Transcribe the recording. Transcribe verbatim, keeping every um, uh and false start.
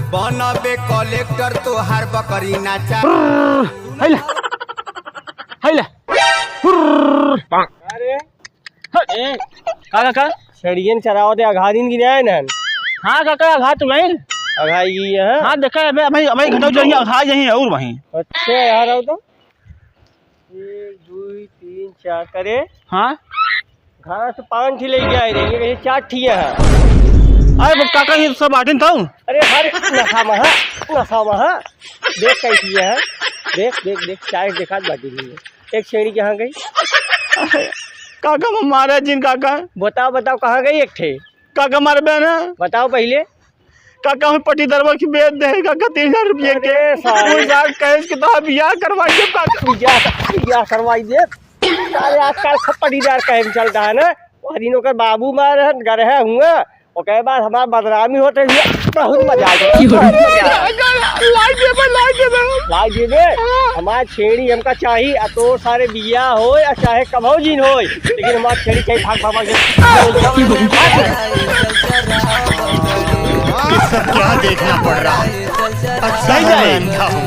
बनबे कलेक्टर तोहार बकरी नाचा। हैला, हैला। अरे, ए, का, का, का? छेड़ियन चरावत है, अघा दिन की न्याय नहन। हाँ, काका, अघा तो नहीं। अघा ये है? हाँ, देखा, अबे, अबे, अबे, घटाओ, जाइए, अघा जाइए, और वहीं। अच्छा, यहाँ रहो तो। एक, दुई, तीन, चार, करे। हाँ? घर से पाँच ठी लेके आए रहे, ये कहीं चार ठी है। अरे, वो काका, ये सब आटिन था। अरे, हर नशा महा, नशा महा। देख कैसी है, देख, देख, देख, चार देखा बाटी नहीं है। एक छेड़ी कहाँ गई? काका, मैं मारा जिन काका। बताओ, बताओ, कहाँ गई एक ठे? काका, मारे बहन है। बताओ पहिले। काका, हम पट्टीदारवा की बेच दे, काका, तीन हजार रुपये के। अरे सारे। वो यार, कहे कि तो बियाह करवाइए, काका। बियाह, बियाह करवाइए। अरे, आजकल सब पट्टीदार कहे में चलता है ना। वह दिन ओकर बाबू मारे हैं, गरहे हुआ। ओकरे बाद हमार बदनामी होते हुए बहुत मजा आ गया। बहुत मजा आ गया। लाइए बे, लाइए बे। लाइए बे। हाँ। हमार छेड़ी हमका चाही, आ तो सारे बियाह होय, आ चाहे कभौ जिन होय, लेकिन हमार छेड़ी चाही, भाग, भाग, भाग। ये सब क्या देखना पड़ रहा है? अच्छा है मैं अंधा हूँ।